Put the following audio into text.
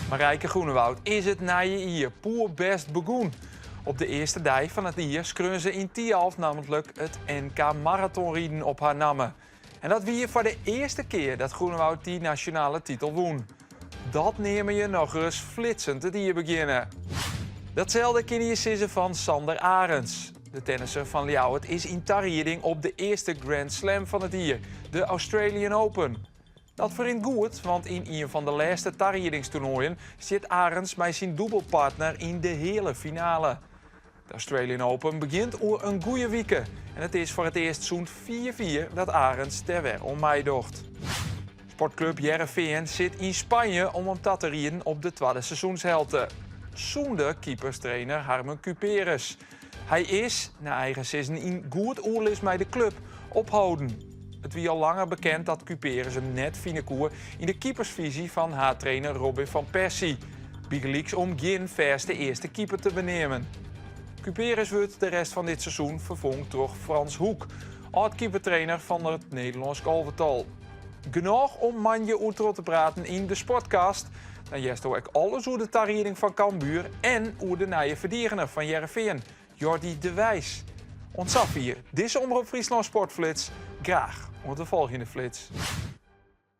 Marijke Groenewoud is it nije jier poerbêst begûn. Op de earste dei fan it jier skreaun se yn Thialf nammentlik it NK maratonriden op har namme. En dat wie foar de earste kear dat Groenewoud dy nasjonale titel wûn. Dat neame je nochris flitsend it jier begjinne. Datselde kinne je sizze fan Sander Arends. De tennisser fan Ljouwert is yn tarieding op de earste Grand Slam fan it jier, de Australian Open. Dat ferrint goed, want yn ien fan de lêste tariedingstoernoaien stiet Arends mei syn dûbelpartner yn de heale finale. De Australian Open begjint oer in goeie wike en it is foar it earst sûnt fiif jier dat Arends dêr wer oan meidocht. Sportklup Hearrenfean sit yn Spanje om him ta te rieden op de twadde seizoenshelte. Sûnder keeperstrainer Harmen Cuperus. Hy is, nei eigen sizzen yn goed oerlis mei de klup, opholden. It wie al langer bekend dat Cuperus him net fine koe yn de keepersfisy fan haadtrainer Robin van Persie. Bygelyks om gjin fêste earste keeper te beneamen. Cuperus wurdt de rest fan dit seizoen ferfong troch Frans Hoek, âld-keepertrainer fan it Nederlânsk alvetal. Genôch om moandei oer troch te praten yn de Sportcast. Dan hearsto ek alles oer de tarieding fan Cambuur en oer de nije ferdigener fan Hearrenfean, Jordy de Wijs. Oant safier dizze Omrop Fryslân Sportflits. Graach oant de folgjende flits.